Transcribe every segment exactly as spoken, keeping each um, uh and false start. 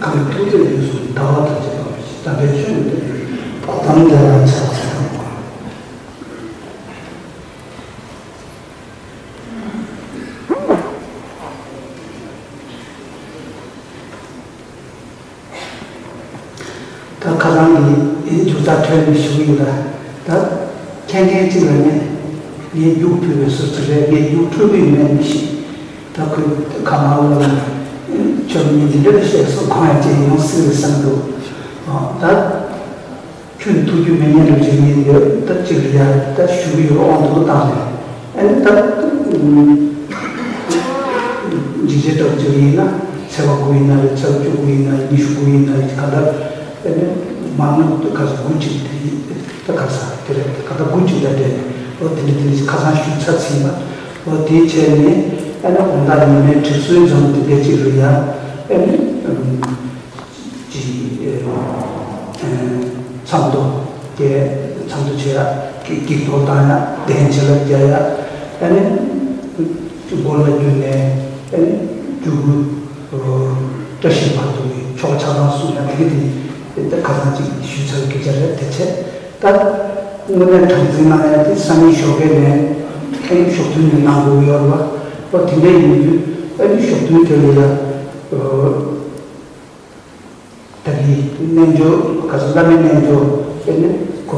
གང་ཐུགས་རྗེ་ཡིན་གསུངས། ཟླ་བ་དང་བཅས་པ་ཞེས་དམ་པའི་ཆོས་འདི་ནི་བ་དམ་བདེ་བར་བྱ་ཟེར། ད་ཁ་སང་གི་མཇུག་རྩ་ཐོན་ནས་ཞུ་གི་ཡིན་ལ། ད་མཁན་མཁན་གཅིག་ལ་ནི་ངས་རྒྱུགས་ཕུལ་བའི་བཟོ་ཅིག་རེད། ངས་རྒྱུགས་འཕྲོད་ཀྱི་མེད་མི་ཤེས། ད་ཁོས་ཁ་མང་ལ་ཆོས་ཉིད་འདི་འདྲ་བཤད་སོང་གང་ཡང་ཅི་ཡོང་སྲིད་རེད་བསམ་འདུག་ད་ཁྱོད་ཐུགས་རྒྱུས་མེད་ཉན་འགྲོ་ཅིག་ཡིན་ཡོད། ད་ཅིག་ཡ་ད་ཞུ་གི་ཡོད། དབང་དུ་བཏང་ནས་ཨ་ནི་ད། འཇིགས་བྱེད་ལྟ་བུ་ཅིག་ཡིན་ན་ཚེས་པ་དགུ་ཡིན་ན་རེད། ཚེས་པ་བཅུ་དགུ་ཡིན་ན་རེད། ཉི་ཤུ་དགུ་ཡིན་ན་རེད། ག་ད་ཨེ་ནི་མང་ཉུང་དུ་ག་ས་དགུ་གཅིག་དེ་ད་ག་ས་དེ་རེད། ག་ད་དགུ་གཅིག་ལ་འདྲེས་ནས་འོ་དེ་འདྲ་དེ་འདྲ་ཁ་སང་ཞུ་ཚར་ཚིག་པ་འོ་དེ་བྱས་ནས་ཨེ་ནི་དགོང་དག་ཉི་མའི་དྲི་བསུང་ཙམ་དེ་འདྲ་ཅིག་རེད་ཡ། ཨེ་ནི། ཅིག་ཨེ་ཨེ་མཚམས་ཐོ་སྐྱེལ། མཚམས་ཐོ་བྱེད་ཡ། སྐྱིག་ཐོ་བཏང་ཡ། གདན་བྱེ་ལ་རྒྱག་ཡ། ཨ་ནི་སྒོ་ལ་བརྒྱུད་ནས་ཨ་ནི་རྒྱུ་གུ་བཀྲ་ཤིས་བར་དུ་གི་ཆོ་ག་ཆ་ཚང་གསུང་ཡ། དེ་གི་དེ་ད་ཁ་སང་ཅིག་ཞུས་ཚར་སྐད་ཆ་རེད། དེ་བྱས་ད་དངོས་གནས་དྲང་འཛིན་གནང་ཡ་དེ་སང་ཉིན་ཞོགས་ཀས་ནས་ཨ་ནི་ཞོགས་ཐུན་ནས་གནང་དགོས་ཡོད་རེད་བ། ཨོ་དེ་འདྲ་ཡིན་དུས་ཨ་ནི་ཞོགས་ཐུན་དེ་ལ་ཡ། ད་གིན་རྣལ་འབྱོར་ག་ཚོད་བླ་མའི་རྣལ་འབྱོར་དེ་ནི་ཁོ་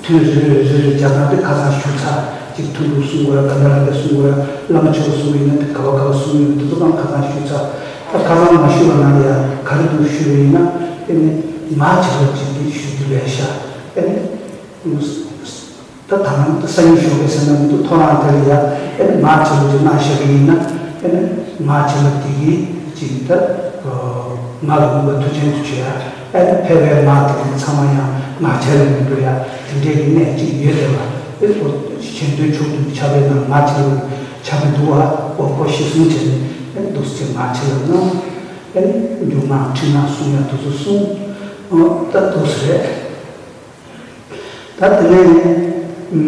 ཐུན་རེ་རེ་རེ་རེ་རྒྱག་སྟངས་དེ་ཁ་སང་ཞུས་ཚར། གཅིག་ཐུན་དྲུག་གསུང་དགོས་ར། ག་འདྲ་ར་འདྲ་གསུང་དགོས་ར། བླ་མ་མཆོག་གསུང་གི་ཡིན་ན་དེ་ག་བ་ག་བ་གསུང་གི་ཡོད། དེ་ཚོ་ཚང་ཁ་སང་ཞུས་ཚར། ད་ཁ་སང་མ་ཞུས་པ་ནང་ལ་ཡ་ག་རེ་འདུག་ཞུས་པ་ཡིན་ན་དེ་ནི་ངག་བྱ་ལུགས་ཀྱི་དེ་ཞུ་རྒྱུ་ལས་ཤ་དེ་ནི། ད་ད་ནང་སང་ཉིན་ཞོགས་པའི་སེམས་ནང་དུ་ཐོ་རངས་དེ་ལ་ཡ་ཨེ་ནི་ངག་བྱ་ལུགས་ཀྱི་གནང་བཞག་གི་ཡིན་ན་ཨེ་ནི་ངག་བྱ་ལུགས་དེ་གི་ཅིག་ད་ངག་ལ་དགོངས་པ་མཐུ་ཆེན་དུ་བྱེད་ཡ། ཨེ་ནི་ཕལ་བའི་ངག་དེ་གི་ཚང་མ་ཡང་ངག་བྱ་ལ་མི་འགྲོ་ཡ། དེ་འདྲའི་གི་གནད་ཅིག་ཡོད་དེ་ལ་ཨེ་ཁོ་གཞན་དོན་མཆོག་ཏུ་ཁྱབ་པའི་ནང་ངག་བྱ་ལུགས་ཁྱབ་པའི་འདུག་བ། ཨོ་ཁོ་གཞི་བཟུང་བྱས་ནས་ཨེ་ནི་འདུག་སེ་ངག་བྱ་ལུགས་གནང་། ཨེ་ནི་རྒྱུ་ངག་ཕྲི་ངག་གསུང་ཡ་དུ་སུ་གསུང་ད་འདུག་སེ་རེད། ད་དེ་ནས་ཨུམ་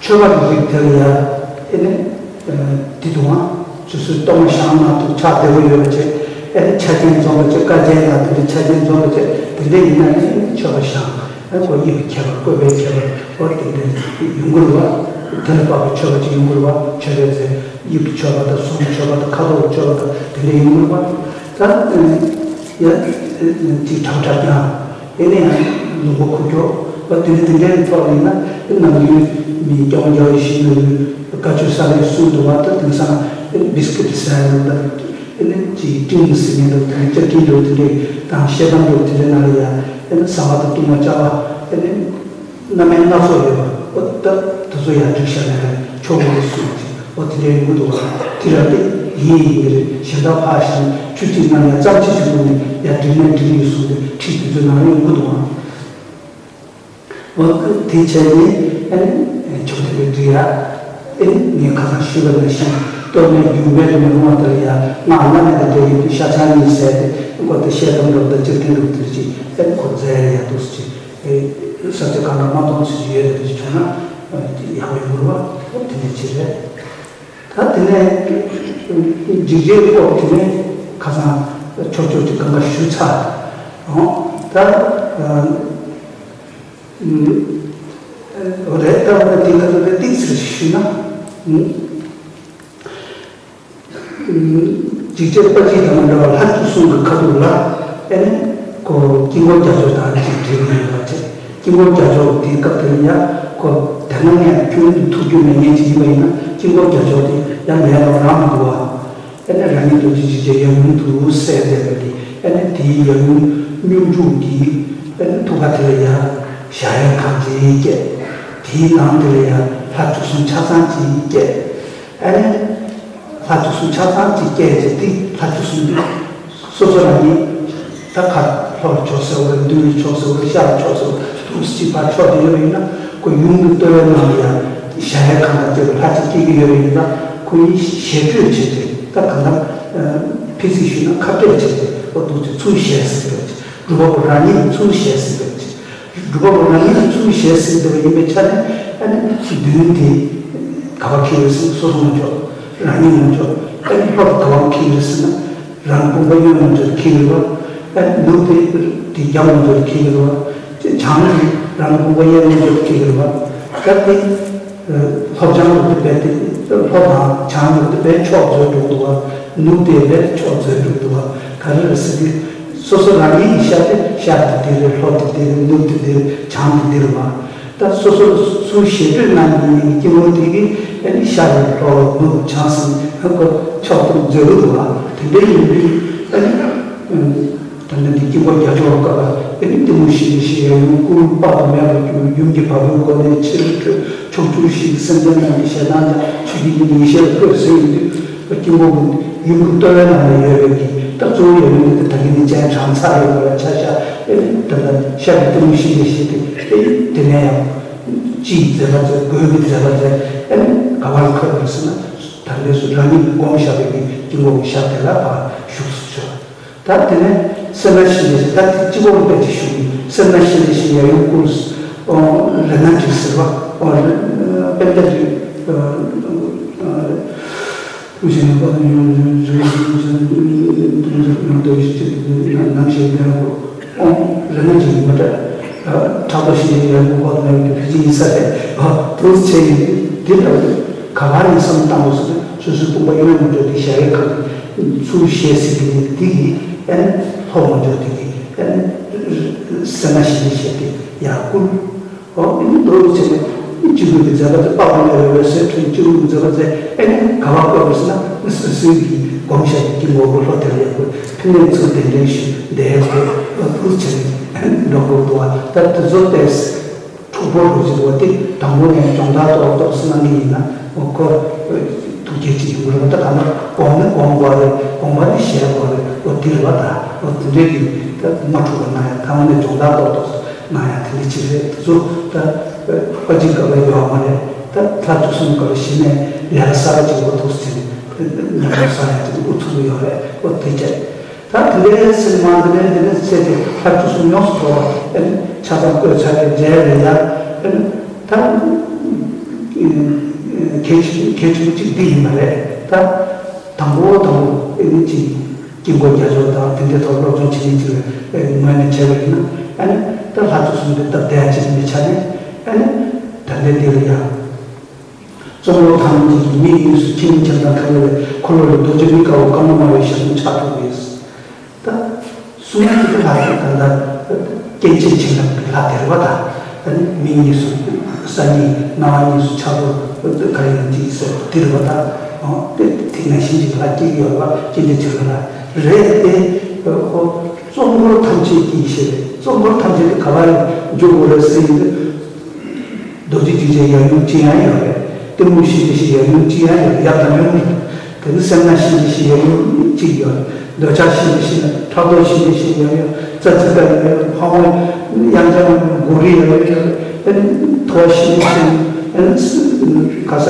མཆོད་པ་གི་རིགས་དེ་ལ་ཡ་ཨེ་ནི་ཨ་དེ་དུ་ང་སོ་སོའི་གཏོར་མ་བཤམས་ན་ཐུགས་ཆགས་བདེ་པོ་ཡོད་པ་བྱས། ཨེ་ནི་ཆ་རྐྱེན་འཛོམས་པ་བྱས། དཀའ་རྐྱེན་དང་དེ་འདྲའི་ཆ་རྐྱེན་འཛོམས་པ་བྱས། དེ་འདྲ་ཡིན་ན་ནི་མཆོད་པ་བཤམས། ཨེ་ཁོ་དབྱིབས་ཀྱི་ཁྱད་པར་བཀོད་པའི་ཁྱད་པར་འོ་དེ་འདྲ་ཡོང་གི་རེད་བ། དེ་ལ་དཔག་པའི་མཆོད་པ་ཅིག་ཡོང་གི་རེད་བ། མཆོད་པའི་རྫས་དབྱིབས་ཀྱི་མཆོད་པ་དང་གཟུགས་ཀྱི་མཆོད་པ་དང་ཁ་དོག་གི་མཆོད་པ་དང་དེ་འདྲ་ཡོང་གི་རེད་བ། ད་ཨེ་ནི་ཡ་ཅིག་གྲགས་གྲགས་ཀྱང་། དེ་ནས་ཡང་ལུང་པ་ཁུག་ཀྱོག་པ་དེ་འདྲ་དེ་འདྲའི་ཐོག་ཡིན་ན་ནམ་རྒྱུན་མི་སྐྱོང་རྒྱ་བའི་ཞིང་ལ་ཡོད་བཀའ་ཆོས་ས་ལས་གསུང་འདུག་བ། ད་དེང་སང་བིས་ཀིཊ་ཟ་ཡ་ལ་ད་ཅིག་སྤྲིན་ཟེར་མཁན་འདུག་དེ་འདྲ་སྐྱ་སྤྲིན་འདུག་དེ་འདྲའི་དང་ཤེལ་དམ་འདུག་དེ་འདྲའི་ནང་ལ་ཡ་ཟ་མ་དང་བཏུང་བ་བཅའ་བ་དེ་ནས། སྣ་མིན་སྣ་ཚོགས་ཡོད་པ། ཨོ་ད་དེ་ཚོ་ཡར་བསྒྲིགས་བཞག་ན་ཆོག་གི་རེད་གསུངས་ཀྱི། ཨོ་དེ་འདྲ་ཡོང་གི་འདུག་བ། དེ་ར་དེ་ཡིན་ཡིན་གྱི་རེད། གཞན་དག་ཕར་བཞག་ཆུ་གཅིག་ནང་ཡར་ཙམ་ཅིག་བྱུང་ནས་ཡར་བསྒྲིགས་ན་འགྲིག་གི་ཡོད་གསུངས་ཏེ་ཁྲིད་དེ་ཚོའི་ནང་ལ་ཡོང་གི་འདུག་བ། ཨོ་དེ་བྱས་ནས་ཨ་ནི་ཆོག་དེ་རེད་འགྲིག་ཡ། ཨེ་ངས་ཁ་སང་ཞུས་པ་ནང་བཞིན་གཏོར་མའི་རྒྱུ་འབྲས་དུ་མི་རུང་བ་དེ་ལ་ཡ་སྔགས་བླ་མེད་དང་འབྲེལ་ཡོད་པའི་ཤ་ཆང་གཉིས་བཟས་ཏེ་ཨོ་དེ་ཤེལ་དམ་འདྲ་བོ་དང་སྤྱིར་བསྟན་འདྲ་བོ་དེ་ཅིག་ཨེ་ཁོ་བཟས་ཡ་འདུག་སེ་ཅིག་ས་ཆ་གང་ལ་མ་གཏོང་ཚུལ་ཞིག་ཡོད་དེ་འདྲ་ཞིག་བྱུང་ན་ཡག་པོ་ཡོང་གི་རེད་བ། དེ་འདྲ་ཅིག་རེད། ད་དེ་ནས་འཇིགས་བྱེད་སྐོར་དེ་ནས་ཁ་སང་ཕྱོགས་ཕྱོགས་ཀྱི་གང་ག་ཞུ་ཚར། ཨོ་ད་ཨོ་རེད། ད་འོ་ན་དེ་ག་ཚོད་རེད་ཏིག་ཙམ་ཞུས་ན། འཇིགས་བྱེད་དཔའ་བརྗིད་དང་མ་འདྲ་བར་ལྷ་བཅུ་གསུམ་གྱི་ཁ་ཐུག་ལ་ཨེ་ནི་ཁོ་དཀྱིལ་འཁོར་རྒྱ་མཚོ་དང་གཅིག་འབྲེལ་གྱི་ཡོད་པ་བྱས། དཀྱིལ་འཁོར་རྒྱ་མཚོ་དེའི་སྐབས་དེར་ཡང་ཁོ་དེ་སྔ་ངས་ཁྱོན་དུ་ཐུགས་རྒྱུས་མེད་མཁན་ཅིག་ཡིན་པ་ཡིན་ན་དཀྱིལ་འཁོར་རྒྱ་མཚོ་དེ་ཡང་མེད་པ་རང་མི་འདུག་བ། ཨེ་ནི་རང་ཉིད་རྡོ་རྗེ་འཇིགས་བྱེད་ཡབ་ཡུམ་དུ་གསལ་མཛད་པ་དེ་ཨེ་ནི་དེའི་ཡབ་ཡུམ་སྙོམས་འཇུག་གིས་ཨེ་ནི་ཐུགས་ཀ་དེ་ལ་ཡང་གཞལ་ཡས་ཁང་ཅིག་བསྐྱེད། དེའི་ནང་དེ་ལ་ཡང་ལྷ་བཅུ་གསུམ་ཆ་ཚང་ཅིག་བསྐྱེད། ཨ་ནི། ལྷ་བཅུ་གསུམ་ཆ་ཚང་གཅིག་སྐྱེས་ཀྱི་དེ་ལྷ་བཅུ་གསུམ་དེ་སོ་སོ་རང་ཉིད་ད་ཁ་ལྷོ་ལ་ཕྱོགས་ཟེར་བ་རེད། མདུན་ལ་ཕྱོགས་ཟེར་བ་རེད། ཤར་ལ་ཕྱོགས་ཟེར་བ་རེད། དུས་གཅིག་ཕར་ཕྱོགས་དེ་ཡོད་པ་ཡིན་ན་ཁོ་ཡུམ་གྱི་ལྟོ་བའི་ནང་ལ་ཡང་གཞལ་ཡས་ཁང་དང་བཅས་པའི་ལྷ་གཅིག་སྐྱེ་གི་ཡོད་པ་ཡིན་ན་ཁོ་ཡི་ཞལ་སྤྲོད་བྱས་ཏེ་ད་གང་ལྟར་ཕི་ཚིག་ཞུས་ན་ཁ་སྤྲད་བྱས་ཏེ་ཁོ་འདུག་ཚེ་ཚུར་ཞལ་གཟིགས་པ་རེད། སྒྲུབ་པ་པོ་རང་ཉིད་ཚུར་ཞལ་གཟིགས་པ་རེད། སྒྲུབ་པ་པོ་རང་ཉིད་ཀྱིས་ཚུར་ཞལ་གཟིགས་བསྡད་པ་ཡིན་པའི་ཆ་ནས་ཨ་ནི་མདུན་དེ་ག་པར་འཁེལ་ཡོད་ཟེར་ན་སོ་སོ་ངོ་ཅོག་རང་ཉིད་ངོ་ཅོག་ཨ་ནི་ལྷོ་ག་པར་འཁེལ་ཡོད་ཟེར་ན་ རང་དཔུང་པ་གཡོན་ལ་འགྲོ་ཁྱེར་གྱི་རེད་བ། ཨ་ནུབ་དེ་དེ་རྒྱབ་ལ་འགྲོ་ཁྱེར་གྱི་རེད་བ། བྱང་དེ་རང་དཔུང་པ་གཡས་ལ་འགྲོ་ཁྱེར་གྱི་རེད་བ། ད་དེ་ལྷོ་བྱང་ལ་དེ་བས་དེ་ལྷོ་དང་བྱང་ལ་དེ་བས་ཕྱོགས་འཛོལ་འགྲོ་འདུག་བ། ནུབ་དེ་བས་ཕྱོགས་འཛོལ་འགྲོ་འདུག་བ། ག་རེ་རེད་ཟེར་དུས། སོ་སོ་རང་ཉིད་ཀྱི་ཤ་དེ་ཤ་དེ་དེ་རེད། ལྷོ་དེ་དེ་རེད། ནུབ་དེ་དེ་རེད། བྱང་དེ་དེ་རེད་བ། ད་སོ་སོ་སུ་ཞེ་དྲུག་ནང་ཡིན་ནའི་སྐྱེ་བོ་དེ་གིས་ཨ་ནི་ཤར་ལ་ལྷོ་ལ་ནུབ་བྱང་ཟེར་ནས་ཁོ་ཕྱོགས་གཏོགས་མཛད་ཀྱི་འདུག་བ། དེ་འདྲ་ཡིན་དུས་ཨ་ནི་ད་ནི་འདི་དཀྱིལ་འཁོར་རྒྱ་མཚོའི་སྐབས་ལ་ཨ་ནི་གཏི་མུག་ཤི་ནས་ཤི་ཡང་ཡུམ་བཀུག་དཔག་ཏུ་མེད་པར་གྱུར། ཡུམ་གྱི་བ་སྤུའི་སྒོ་ནས་ཕྱི་རུ་ཐོན། ཕྱོགས་བཅུར་ཞིང་སེམས་ཅན་རྣམས་ཀྱི་ཞེ་སྡང་སྦྱངས། ཆོས་ཀྱི་དབྱིངས་ཡེ་ཤེས་ལ་བཀོད་ཟེར་ཡོང་དུས། དཀྱིལ་འཁོར་གྱི་ཡུམ་གྱི་ལྟོ་བའི་ནང་ལ་ཡོད་པའི་གི་ད་གཙོ་བོ་ཡོད་མེད་དེ་ད་གིན་ནི་སྤྱན་དྲངས་ཚར་ཡོད་པ་ལ་ཆ་བཞག་ཨེ་ནི་ད་ལྟ་ཤར་གྱི་གཏི་མུག་ཤི་ནས་ཤི་སྟེ་ཨེ་ནི་དེ་ནས་ཡང་སྤྱིའི་མཛད་པ་མཛད། སྒོས་ཀྱི་མཛད་པ་མཛད། ཨེ་ནི་ག་པར་འཁོད་པ་ཟེར་ན་ད་ལྟའི་སུ་རང་ཉིད་ཀྱིས་བསྒོམ་བཞག་པའི་གི་དཀྱིལ་འཁོར་གྱི་ཞབས་དེ་ལ་ཕར་བཞུགས་སུ་གསོལ། ད་དེ་ནས་སེར་སྣ་ཤི་ནས་ཤི། ད་དེ་གཅིག་པོ་དཔེ་ཅིག་ཞུ་གི་ཡིན། སེར་སྣ་ཤི་ནས་ཤི་ཡང་ཡུམ་བཀུག་རེ་སྣ་འགྲིག་ཟེར་བ། ཨོ་རེ་དཔེ་འདྲ་ཅིག་ཨ་ཨ་ཀུན་གཞི་ནས་བ་དང་ཡང་རེ་རེ་རེ་རེ་ཡང་དོན་ཞིག་ཅིག་ནམ་ཞིག་ལྡན་གོ། ཨོ་རེ་སྣ་ཅིག་མ་འདྲ། ཕྲག་དོག་ཤི་ནས་ཡང་བ་དང་ཡང་དོན་ཞིག་ཡིན་ས་རེད། ཨ་དུ་ཆེ་ཡིན་དེ་ལ་ག་པར་ནས་བསམ་བཏང་དགོས་སོ། སོ་སོའི་དཔུང་པ་གཡོན་ལ་འགྲོ་དེ་ཞལ་ཡས་ཁ་ཚུར་ཞལ་གཟིགས་དེ་ནས་དེ་གི་ཨ་ནི་ལྷོ་མ་འགྲོ་དེ་གི་ཨ་ནི་སེར་སྣ་ཤི་ནས་ཤི་སྟེ་ཡར་བཀུག། ཨོ་ཨ་ནི་མདོར་བྱས་ནས་ཨ་ནི་སྤྱི་བོའི་གི་མཛད་པ་དེ་དཔག་ཏུ་མེད་པའི་འོད་ཟེར་འཕྲོས། སྤྱི་བོའི་གི་མཛད་པ་མཛད། ཨ་ནི་ག་པར་བཀོད་པ་ཟེར་ན་ཨ་ནི་སོ་སོའི་གི་སྒོམ་བྱས་ཀྱི་དཀྱིལ་འཁོར་གྱི་ལྷོ་དེར་ཡར་བཀུག། ཕན་ནས་ཚུར་གདན་འདྲེན་ཞུས། འདས་ཡར་བཀུག། ཨོ་འདུག་བྱས་ནས་ཨ་ནི་འགྲོ་དགོས་འདུག་བ། ད་དེ་ཚོ་ཏོག་ཙམ་འཁྲུག་པོ་རུ་ཅིག་འོ་དེ་དང་པོ་ནས་སྦྱོང་བརྡར་ཏོག་ཏོག་ཙམ་གནང་གི་ཡིན་ན་འོ་ཁོ་ཐུགས་རྗེ་ཅིག་ཡོང་གི་རེད་པ། ད་གང་ལྟར་སྒོམ་ནི་སྒོམ་དགོས་རེད། སྒོམ་པ་ནི་གཞལ་དགོས་རེད། འོ་དེ་རེད་པ། ད་འོ་དེ་འདྲའི་གི་ད་མ་འཁྲུག་པ་གནང་ཡ། དང་པོ་ནས་སྦྱོང་བརྡར་ཏོག་ཏོག་ཙམ་གནང་ཡ་དེ་འདྲ་ཅིག་རེད། དེ་ཚོ་ད་པ་ཅིག་སྐབས་ལ་ཡོད་མ་རེད། ད་ལྷ་བཅུ་གསུམ་སྐབས་ལ་གཞི་ནས་ལས་ཀ་གསར་པ་ཅིག་འོ་ཐུགས་སུ་ཆེ་ནས་ཉམས་མྱོང་བསགས་ཡ་དེ་འདུག་ཚུགས་ཀྱི་ཡོད་རེད། འོ་དེ་བྱས། ད་དེ་འདྲའི་སེམས་མ་འདི་ནས་འདི་ནས་ཚེ་དེ་ལྷ་བཅུ་གསུམ་ཡོངས་སུ་རྫོགས་པ་ཨེ་ནི་ཆ་ཚང་བཀོད་ཚར་ཏེ་མཇལ་བའི་ཡ་ཨེ་ནི་ད་གལ་ཆེ་གལ་ཆེན་པོ་གཅིག་འདི་ཡིན་པ་རེད། ད་དང་པོ་དང་པོ་ཨེ་ནི་ཅིག་དཀྱིལ་འཁོར་རྒྱ་མཚོ་དང་དེ་འདྲའི་ཐོག་སློབ་སྦྱོང་བྱེད་མཁན་ཅིག་ལ་ངོས་ནས་བྱས་པ་ཡིན་ན་ཨེ་ནི་ད་ལྷ་བཅུ་གསུམ་དེ་སྟབས་བདེ་ཡ་ཅིག་ཡིན་པའི་ཆ་ནས་ཨེ་ནི་ད་ལྟའི་འདི་ལ་ཡང་། གཙོ་བོ་ཐམས་ཅད་ཀྱི་མིག་གཉིས་སུ་ཁྱིམ་ཁྱིམ་དང་ཁ་ལོ་ལས་འཁོར་ལོ་ལས་རྡོ་རྗེ་མི་དཀར་པོ་དཀར་མོ་སྨྲ་བའི་ཞལ་གསུང་ཕྱག་དྲུག་ཡོད། ད་གསུང་ཡ་དེ་ལྷ་དང་ད་ལྟ་སྐྱེ་མཆེད་ཆེ་ལ་ལྷ་དེར་བ་དང་ད་ནི་མིག་གཉིས་སུ་ས་གཉིས་སྣང་བ་གཉིས་སུ་ཕྱག་རྡོར་ག་ཡིན་གཅིག་སོགས་དེར་བ་དང་དེ་དེ་ནང་བཞིན་གྱི་ལྷ་སྐྱེ་གི་ཡོད་ལ་སྐྱེ་མཆེད་ཆེ་ལ་ལྷ་རེད་དེ། ཁོ་གཙོ་འཁོར་ཐམས་ཅད་ཀྱི་ཞེས་པས་གཙོ་འཁོར་ཐམས་ཅད་དེ་ག་བ་ཡིན་འཇུག་དགོས་རེད་ཟེར་ཡིན་དུས། རྡོ་རྗེ་འཇིགས་བྱེད་ཡབ་ཡུམ་གཅིག་ཡང་ཡོད་རེད། གཏི་མུག་ཤི་འདི་ཞེས་ཡབ་ཡུམ་གཅིག་ཡང་ཡོད་རེད། ཡབ་དང་ཡུམ་རེད། དེ་ནི་སེར་སྣ་ཤི་འདི་ཞེས་ཡབ་ཡུམ་གཅིག་ཡོད་རེད། འདོད་ཆགས་ཤི་འདི་ཞེས་ཕྲག་དོག་ཤི་འདི་ཞེས་ཡབ་ཡུམ། ཙ་ཙི་ཀ་ཡབ་ཡུམ། ཕ་བོང་གཡང་འཛོམས་ཡབ་ཡུམ། གོ་རི་ཡབ་ཡུམ་ཡོད་རེད། དེ་ནི་ཐོ་བ་ཤི་འདི་ཞེས་ཨེ་ནི་ག་ས་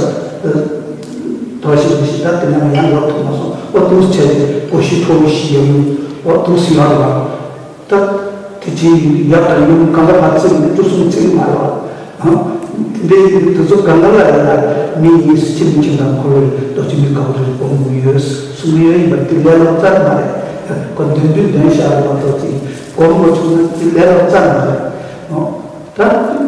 ཐོ་བ་ཤི་འདི་ཞེས་ད་དེ་ནས་ཡང་ལོག་ཐུབ་མ་སོང་། ཨོ་འདུག་བྱས་ཏེ་གོ་ཤི་ཁྲོ་བོ་ཤི་ཡབ་ཡུམ། ཨོ་འདུག་སེ་ཡོད་རེད་བ། ད་དེ་ཅི་ཡབ་དང་ཡུམ་གང་ག་ལ་བརྩི་ནས་བཅུ་གསུམ་བརྩི་གི་མ་རེད་བ། དེ་འདྲའི་དེ་ཚོ་གང་ག་ལ་ཡིན་ན་མིག་གཉིས་སུ་ཁྱིམ་ཁྱིམ་དང་འཁོར་ལོ་ལས་རྡོ་རྗེ་མི་དཀར་པོ་རེ་སྒོམ་དགོས་ཡོད་གསུང་གི་ཡོད། ཡིན་པ་དེ་ལས་སླ་པོ་རྩ་ནས་མ་རེད། ཁོ་འདོན་དུས་འདོན་བཞག་རེད་མ་གཏོགས་ཅིག་སྒོམ་དགོས་བྱུང་ན་དེ་ལས་སླ་པོ་རྩ་ནས་མ་རེད། ད་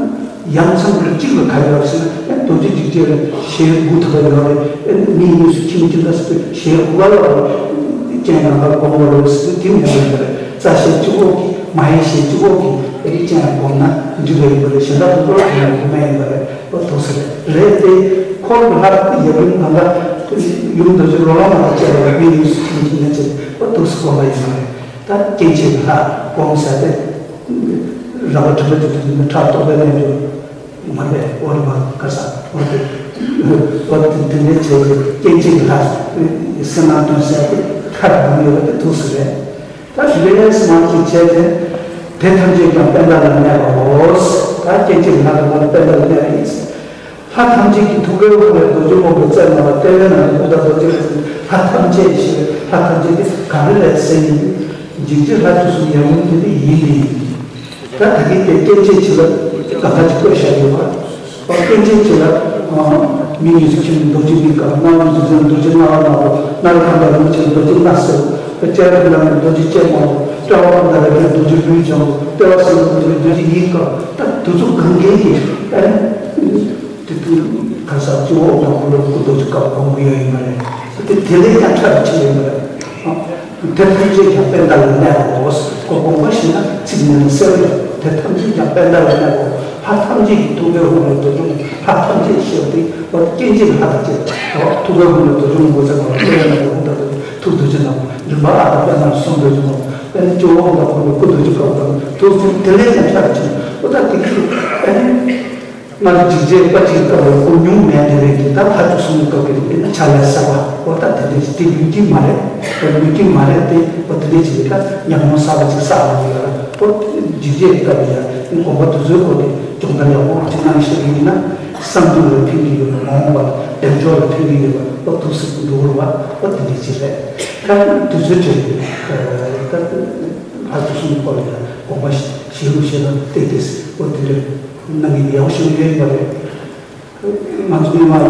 ཡང་མཚམས་རེ་གཅིག་ལ་ག་ཡོད་ཟེར་ན་རྡོ་རྗེ་འཇིགས་བྱེད་ལ་ཞལ་དགུ་ཐོབ་པ་ཡོད་རེད། མིག་གཉིས་སུ་ཁྱིམ་གྱི་ལ་སོགས་པའི་ཞལ་དགུ་པ་ལ་སྤྱན་གང་ག་སྒོམ་དགོས་རེད་ཟེར་དུས་དེ་མེད་པ་ཡིན་པ་རེད། རྩ་ཞལ་གཅིག་པོ་གིས་མ་ཧེ་ཞལ་གཅིག་པོ་གིས་རིགས་ཅན་སྒོམ་ན་འགྲིག་པ་ཡིན་པ་རེད། གཞན་དག་ཐུགས་ཁོ་ལ་ཡང་སྒོམ་ཡ་ཡིན་པ་རེད། ཨོ་ཐུགས་སུ་རེད་དེ། འཁོར་ལྷ་ཡབ་ཡུམ་གང་ག་ཡུམ་རྡོ་རྗེ་རོ་ལངས་མ་དང་བཅས་པ་ལ་མིག་གཉིས་སུ་ཁྱིམ་གྱི་ལ་བཅས་ཨོ་ཐུགས་སུ་སྒོམ་པ་ཡིན་པ་རེད། ད་སྐྱེ་མཆེད་ཀྱི་ལྷ་སྒོམ་ཟེར་ཏེ། རགས་པ་དྲི་མ་བཅུ་དྲུག་ནི་ཕྲག་དོག་པའི་རྣལ་འབྱོར་མ་རེད། འོ་རེད་པ་ག་ས་འོ་དེ་འོ་དེ་དེ་འདྲའི་བྱས་ཏེ་སྐྱེ་མཆེད་ཀྱི་ལྷ་སེམས་ནང་དོན་གསལ་ཏེ་ཐར་འགྲོ་ཡོད་པ་དེ་ཐུགས་སུ་རེད། ད་ཞི་བའི་སེམས་མང་ཅིག་བྱས་ཏེ་དེ་ཐམས་ཅད་ཀྱང་པད་ཟླ་ལ་གནས་པའོ། ད་སྐྱེ་མཆེད་ཀྱི་ལྷ་དང་པད་ཟླ་ལ་གནས་པ་ཡིན། ལྷ་ཐམས་ཅད་ཀྱི་ཐུགས་ཀའི་དབུས་ལ་རྡོ་རྗེ་སྔོན་པོ་རྩལ་སྨྲ་བ་ལྟེ་བའི་ནང་དུ་དབུ་མཐའ་རྡོ་རྗེ་ལ་ཟེར། ལྷ་ཐམས་ཅད་ཞེས་པའི་ལྷ་ཐམས་ཅད་དེ་ག་རེ་རེད་ཟེར་ཡིན། འཇིགས་བྱེད་ལྷ་བཅུ་གསུམ་ཡབ་ཡུམ་དེ་ནི་ཡིན་ནི་ཡིན། ད་ད་གིན་དེ་སྐྱེ་མཆེད་ཆེ་ལ་གང་ག་ཅིག་བཀོད་བཞག་ཡོད་པ། སྐྱེ་མཆེད་ཆེ་ལ་མིག་གཉིས་སུ་ཁྱིམ་རྡོ་རྗེ་མི་དཀར། རྣ་བ་གཉིས་སུ་རྡོ་རྗེ་རྣ་བ་ནག་པོ། སྣ་རུ་གང་ག་རུ་ཆེན་རྡོ་རྗེ་སྣ་སེར། ལྕགས་རི་ལ་རྡོ་རྗེ་ཅན་མང་པོ། ཀྲ་བ་ཀུན་ད་ལ་རྡོ་རྗེ་ལུས་འཇམ་པོ། ཏེ་བ་སེ་ལ་རྡོ་རྗེ་རྡོ་རྗེ་ཡིད་དཀར། ད་དེ་ཚོ་གང་གའི་གི་ཨ་ནི་དེ་དུས་ག་ས་གཙོ་བོ་དང་ཁོ་ལ་སྐུ་རྡོ་རྗེ་དཀར་པོ་གང་གི་ཡོད་ཡིན་པ་རེད། དེ་དེ་ལས་ཀྱང་ཁྱད་དུ་ཆེ་ཡིན་པ་རེད། དེ་ཐམས་ཅད་ཀྱང་པད་ཟླ་ལ་གནས་པའོ། ཁོ་དགོངས་པ་བཞེས་ན་ཚིག་ནི་གསལ་བ་ཡོད། དེ་ཐམས་ཅད་ཀྱང་པད་ཟླ་ལ་གནས་པའོ། ལྷ་ཐམས་ཅད་ཀྱི་ཐུགས་ཀའི་ཧཱུྃ་ལས་རྡོ་རྗེ། ལྷ་ཐམས་ཅད་ཞེས་པ་དེ་སྐྱེ་མཆེད་ལྷ་དང་བཅས་པ། ཐུགས་ཀའི་ཧཱུྃ་ལས་རྡོ་རྗེ་སློང་པོ་ཟེར་བ་ལ་ཐུགས་ཀའི་ཧཱུྃ་ལས་ཧཱུྃ་དང་ཐུགས་རྡོ་རྗེ་ནང་མགྲིན་པ་ཨ་དང་པད་ནང་གསུང་རྡོ་རྗེ་ནང་། ཨ་ནི་ཇོ་བོ་དང་ཁོང་གི་སྐུ་རྡོ་རྗེ་དཀར་པོ་དང་དུ་གསུམ་དེ་ལས་ཀྱང་ཁྱད་དུ་ཆེ། ཨོ་ད་དེ་ཁྱེད་ཨ་ནི། སྔར་འཇིགས་བྱེད་དཔལ་གྱི་དཀར་པོ་སྐུ་མྱོང་མེད་དེ་བས་ཀྱི་ད་ལྷ་དྲུག་གསུམ་སྐབས་ཀྱི་དེ་ནི་ཕྱག་ལས་གསར་པ། ཨོ་ད་དེ་འདྲ་ཞིག་དེ་ལུས་ཀྱི་མ་རེད། ཨོ་ལུས་ཀྱི་མ་རེད་དེ། ཨོ་དེ་འདྲ་ཞིག་ད་ཉམས་མྱོང་གསར་པ་ཅིག་བསགས་ཡོང་གི་ཡོད་རེད། ཨོ་འཇིགས་བྱེད་དཀར་པོ་ཡ་དགོངས་པ་དེ་ཚོའི་སྐོར་དེ་སྦྱོང་བརྡར་ཡག་པོ་ཅིག་གནང་ཤེས་ཡིན་ན་བསམ་འགྲུབ་ལ་ཕན་གྱི་ཡོད་པ་མ་འོངས་པ་བདེ་མཆོག་ལ་ཕན་གྱི་ཡོད་པ། ཨོ་ཐུགས་སྲས་འགྲོ་བར་བ། ཨོ་དེ་འདྲ་ཅིག་རེད། ད་དུས་ཚོད་བྲལ་ཏེ་ད་ལྷ་དྲུག་གསུམ་སྐོར་ལ་ཡང་དགོངས་པ་བཞེས་རོགས་བྱེད་ན་ཏེ་ཏེ་ཨོ་དེ་འདྲ། གནང་གི་ཡག་པོ་ཞིག་ཡོད་པ་རེད། ང་ཚོ་ཉི་མ་བླ་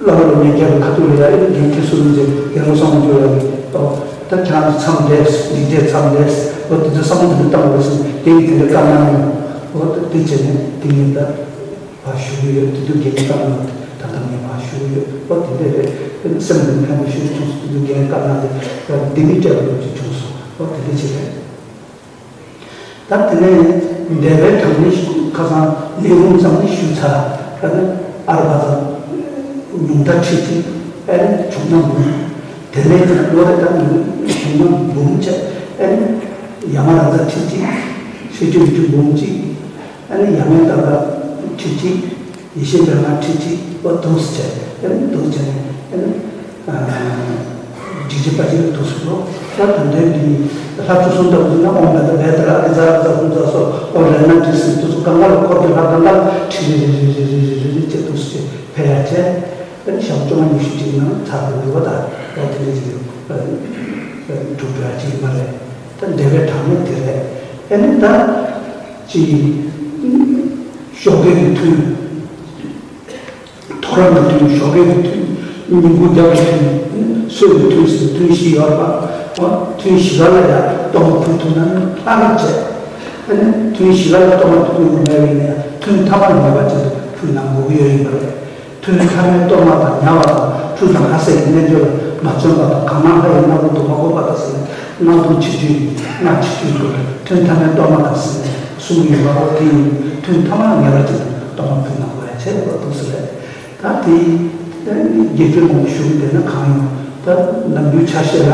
མ་རིན་པོ་ཆེ་གི་ཁ་ཐུག་ལ་ཡ་ཨེ་རྒན་ཁྱེད་ཚོ་རིན་ཆེན་རྒན་ལོ་བསམ་བློ་བཅོལ་ཡ་གི་ཨོ་ད་ཁྱེད་རང་ཚོ་མཚམས་འདས་འཇིགས་བྱེད་མཚམས་འདས། ཨོ་དེ་ཚོ་བསམ་བློ་དེ་འདྲ་བཏང་དགོས་སམ་རྒན་གྱིས་དེ་འདྲ་བཀའ་གནང་ཡོང་། ཨོ་ད་དེ་བྱས་ནས་དེ་ངས་ད་ཕར་ཞུ་གི་ཡོད། དེ་དུས་རྒན་གྱིས་བཀའ་གནང་ད་ལྟ་ངས་ཕར་ཞུ་གི་ཡོད། ཨོ་དེ་འདྲ་རེད། སེམས་ལ་ཕན་པ་ཞིག་བྱུང་སོང་། དེ་དུས་རྒན་བཀའ་གནང་དེ་འདི་ནི་སྤྲད་པ་ལོས་ཅིག་བྱུང་སོང་། ཨོ་དེ་འདྲ་ཅིག་རེད། ད་དེ་ནས་འདས་པའི་གྲངས་ནི་ཁ་སང་ལས་ཁུངས་ཙམ་ནི་ཞུས་ཚར། ད་ནི་ཨར་བ་ཙམ་ཉུང་མཐའ་ཁྲི་གཅིག་ཨ་ནི་བྱུང་ན་འབུམ། དེ་ནས་ལོ་རེ་ད་ནི་བྱུང་ན་འབུམ་བྱས། ཨ་ནི་ཡ་མ་ར་ཛ་ཁྲི་གཅིག་ཤེས་བཅུ་བཅུ་འབུམ་གཅིག་ཨ་ནི་ཡ་མའི་ཏ་ཀ་ཁྲི་གཅིག་ཡེ་ཤེས་པད་མ་ཁྲི་གཅིག་པོ་འདུག་སེ་བྱས། ཨ་ནི་འདུག་སེ་བྱས་ནས་ཨ་ནི། འཇིགས་བྱེད་དཔལ་གྱི་ཐུགས་སུ་འགྲོ། ད་དོན་དོན་འདི་ནི་ལྷ་བཅུ་གསུམ་ལྟ་བུ་ན་ཨོཾ་བེ་ཏ་བེ་ཏ་ར་ཨ་ཏི་ཙ་ར་ཙ་ཧུ་ཙ་སོ། ཨོ་རེ་ན་འདི་སྲིད་དུ་སུ་གང་ག་ལ་འཁོར་གྱི་ལྷ་གང་ག་ལ་ཁྲི་རེ་རེ་རེ་རེ་རེ་རེ་རེ་ཅེས་འདུག་སེ་འཕེལ་ཡ་བྱས། ཨ་ནི་ཞག་བཅོ་ལྔ་ཉི་ཤུ་ཅིག་ནང་ཚར་དགོས་འདུག་པ། ད་ད་དེ་འདྲ་ཅིག་གྲུབ་འགྲོ་ཡ་ཅིག་མ་རེད། ད་འདས་པའི་གྲངས་ནི་དེ་རེད། ཨ་ནི་ད་ཅིག་ཞོགས་ཀས་ཀྱི་ཐུན། ཐོ་རངས་ཀྱི་ཐུན། ཞོགས་ཀས་ཀྱི་ཐུན། ཉིན་གུང་རྒྱབ་ཀྱི་ཐུན། སྲོད་ཀྱི་ཐུན་ཟེར་ཐུན་བཞི་ཡོད་པ། འོ་ཐུན་བཞི་པ་ལ་ཡང་གཏོར་མ་ཕུལ་ཐུབ་ན་ནི་ལྷག་རབ་བྱས། ཨ་ནི་ཐུན་བཞི་པ་ལ་གཏོར་མ་ཕུལ་ཐུབ་མེད་པ་ཡིན་ན་ཡང་ཐུན་ཐ་མ་ལ་ངེས་པར་དུ་ཕུལ་གནང་དགོས་ཀྱི་ཡོད་ཡིན་པ་རེད། ཐུན་ཐ་མའི་གཏོར་མ་དང་ཉ་བ་དང་ཁྲུས་དང་ལྷ་སྲས་ཀྱི་རྣལ་འབྱོར་ལ་མ་བརྩོན་པ་དང་གང་མང་ལྷ་ཡི་སྔགས་འབུམ་དུ་མ་བསྒོམས་པ་དང་ཟེར་ནས་སྔགས་འབུམ་ཆིག་བརྒྱུད་ཀྱི་སྔགས་ཆིག་བརྒྱུད་དུ་ཐུན་ཐ་མའི་གཏོར་མ་དང་ཟེར་ནས་གསུངས་ཡོད་པ། འོ་དེ་ཡིན། ཐུན་ཐ་མ་ལ་ངེས་པར་དུ་གཏོར་མ་ཕུལ་གནང་དགོས་ཡ་བྱས་ཡོད་པ་འདུག་ཟེར་རེད། ད་དེ་དགེ་སྦྱོར་མང་པོ་ཞུ་གི་བསྡད་ན་གང་ཡོང་། ད་ནམ་རྒྱུན་ཆ་ཤས་ལ་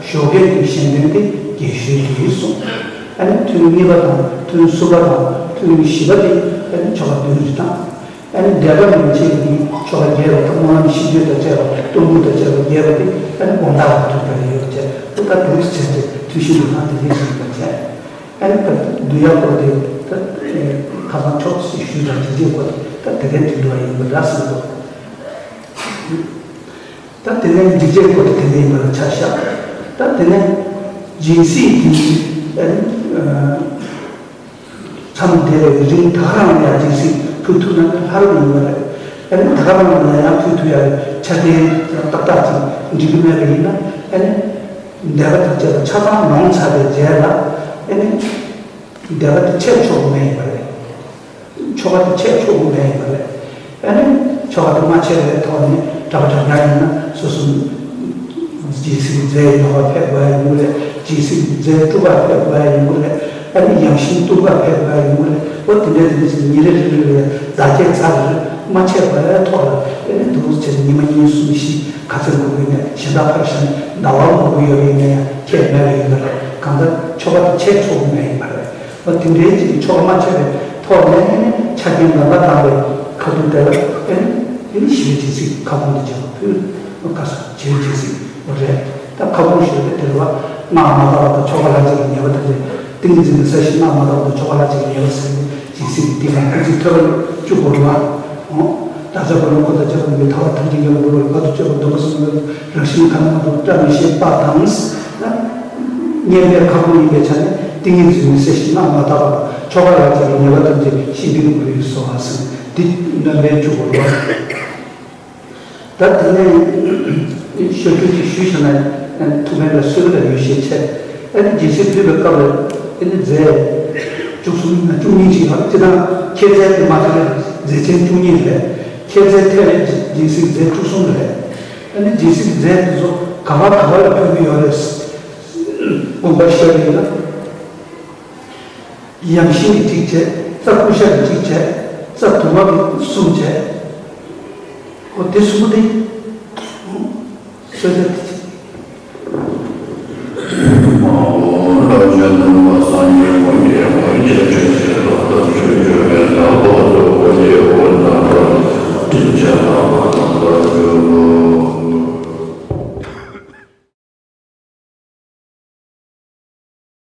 ཞོགས་ཀས་ཀྱི་གཞན་དོན་དེ་རྒྱས་ཤོས་ཀྱིས་གསུངས། ཨ་ནི་ཐུན་གཉིས་པ་དང་ཐུན་གསུམ་པ་དང་ཐུན་བཞི་པ་དེ་ཨ་ནི་ཆོ་ག་བདུན་རེ་དང་། ཨ་ནི་འདས་པ་རིན་ཆེན་གྱི་ཆོ་ག་རྒྱས་པ་དང་སྨོན་ལམ་ཤིས་བརྗོད་དང་བཅས་པ་གཏོར་འབུལ་དང་བཅས་པ་རྒྱས་པ་དེ་ཨ་ནི་དགོང་དག་ལ་ཐུན་བར་ཡོད་བྱས། ཨོ་ད་དུས་སུ་བྱས་ཏེ་ཐུན་བཞི་ལུས་ཁང་དེ་འདྲས་ཞིག་ཡིན་པ་བྱས། ཨ་ནི་ད་བསྡུ་ཡག་སྐོར་དེ་ད་ཁ་སང་ཕྱོགས་སུ་ཞུས་དང་འཇིགས་བྱེད་སྐོར་དེ་ད་དེ་གའི་དུས་འགྲོ་བ་ཡིན་པ་འདྲ་སྲིད་དོ། ད་དེ་ནས་འཇིགས་བྱེད་སྐོར་དེ་དེ་འདྲ་ཡིན་པ་ལ་ཆ་བཞག་ད་དེ་ནས་སྦྱིན་སྲེག་དེ་ཨ་ནི། མཚམས་དེ་ལས་རིང་ད་ག་རང་ལ་ཡང་སྦྱིན་སྲེག་ཕུལ་ཐུབ་ན་ནི་ལྷ་རབ་ཡིན་པ་རེད། ཨ་ནི་ད་ག་རང་ལ་ཡང་ཕུལ་ཐུབ་ཡ་ཆ་རྐྱེན་ཏག་ཏག་ཅིག་འགྲིག་གི་མེད་པ་ཡིན་ན། ཨ་ནི་འདས་པ་དང་བཅས་པ་ཆ་ཚང་ལོངས་ཚར་བའི་རྗེས་ལ་ཨ་ནི་འདས་པ་དེ་ཆད་ཆོག་གི་མེད་ཡིན་པ་རེད། ཆོ་ག་དེ་ཆད་ཆོག་གི་མེད་ཡིན་པ་རེད། ཨ་ནི་ཆོ་ག་དེ་མ་ཆད་པའི་ཐོག་ནས་གྲྭ་པ་གྲྭ་རྐྱང་ཡིན་ན་སོ་སོ་སྦྱིན་སྲེག་རྫས་ཉོ་ག་ཕེབས་དགོས་ཡ་ཡིན་གྱི་རེད། སྦྱིན་སྲེག་རྫས་སྤྲུག་ག་ཕེབས་དགོས་ཡ་ཡིན་གྱི་རེད། ཨ་ནི་ཡང་ཤིང་གཏུབ་ག་ཕེབས་དགོས་ཡ་ཡིན་གྱི་རེད། འོ་དེ་འདྲ་དེ་འདྲ་ཞིག་ཉིན་རེ་རེ་རེ་ལ་ཡ་བདག་བསྐྱེད་ཚར་རེ་མ་ཆད་པའི་ཐོག་ལ་ཨ་ནི་འདུག་སེ་བྱས་ནས་ཉི་མ་གཉིས་གསུམ་བཞི་ག་ཚོད་འགོར་གྱི་ཡིན་ན། གཞན་དག་ཕར་བཞག་ནས་ཟླ་བ་འགོར་གྱི་ཡོད་པ་ཡིན་ན་ཡང་ཁྱད་མེད་པ་ཡིན་པ་རེད། གང་ལྟར་ཆོ་ག་དེ་ཆད་ཆོག་གི་མེད་ཡིན་པ་རེད། འོ་དེ་འདྲའི་ཅིག་ཆོ་ག་མ་ཆད་པའི་ཐོག་ནས་ཨ་ནི་ཆ་རྐྱེན་ལ་ལ་དག་པའི་ཁ་ཐུག་དེ་ལ་ཨ་ནི་ཨ་ནི་ཞི་བའི་སྦྱིན་སྲེག་ཁ་སྐོང་དེ་བྱེད་པ་ཕུལ། ཁ་སང་བྱེད་སྦྱིན་སྲེག་རེད། ད་ཁ་སྐོང་ཞུ་བའི་དེ་ལ་སྔགས་མ་དག་པ་དང་ཆོ་ག་ལྷན་ཅིག་ལ་ཉེས་པ་དང་བཅས། ཏིང་ངེ་འཛིན་གྱི་ས་གཞི་སྔགས་མ་དག་པ་དང་ཆོ་ག་ལྷན་ཅིག་ལ་ཉེས་པ་ཟེར་ནས་སྦྱིན་སྲེག་གི་ཏིང་ངེ་འཛིན་ཐོད་པ་བཅུ་དགོས་རེད་བ། འོ། བདག་ཅག་ཀུན་ལ་འཁོར་དང་བཅས་པ་ཡི་དམ་ཐམས་ཅད་མཉམ་པར་སྒྲོལ་བ་ཡི་བཀའ་དང་སྤྱོད་པ་སྡོམ་པ་གསུམ་ལ་རང་བཞིན་གང་དང་མ་འདྲ་བ་བཀྲ་མི་ཤིས་པ་དང་། བསྙེན་པའི་ཁ་སྐོང་ཡིན་པའི་ཆ་ནས་ཏིང་ངེ་འཛིན་ནི་སེམས་ཤིང་སྔགས་མ་དག་པ་དང་ཆོ་ག་ལ་སྦྱར་བའི་ཉེས་པ་ཐམས་ཅད་ཞི་སྟེ་འགྲོ་བའི་སོ་ཧ་སི་འདི་ནི་ལས་བཅུ་དགོས་རེད་བ། ད་དེ་ནས་ཤོད་རྒྱུ་ཅིག་ཞུས་བྱས་ན་ ཐུགས་ཕན་ལ་གསོས་ལ་ཡོད་ཤས་ཆེ། ཨ་ནི་སྦྱིན་སྲེག་ཕུལ་བའི་སྐབས་ལ་ཨ་ནི་རྫས་བཅུ་གསུམ་ན་བཅུ་གཉིས་ཅིག་ལ་སྤྱིར་བཏང་ཁྱད་རྫས་དེ་མ་ཐག་ལ་རྫས་ཆེན་བཅུ་གཉིས་རེད། ཁྱད་རྫས་ཐེ་བའི་སྦྱིན་སྲེག་རྫས་བཅུ་གསུམ་རེད། ཨ་ནི་སྦྱིན་སྲེག་རྫས་དེ་ཚོ་ག་བ་ག་བ་ལ་ཕུལ་གྱི་ཡོད་རེད། དགོངས་པ་བཞེས་པ་ཡིན་ན། ཡམ་ཤིང་གི་གཅིག་བྱས། རྩྭ་ཀུ་ཤ་གི་གཅིག་བྱས། རྩྭ་དུ་མ་གི་གསུམ་བྱས། ཨོ་དེ་གསུམ་པོ་དེ། སོ་སོ་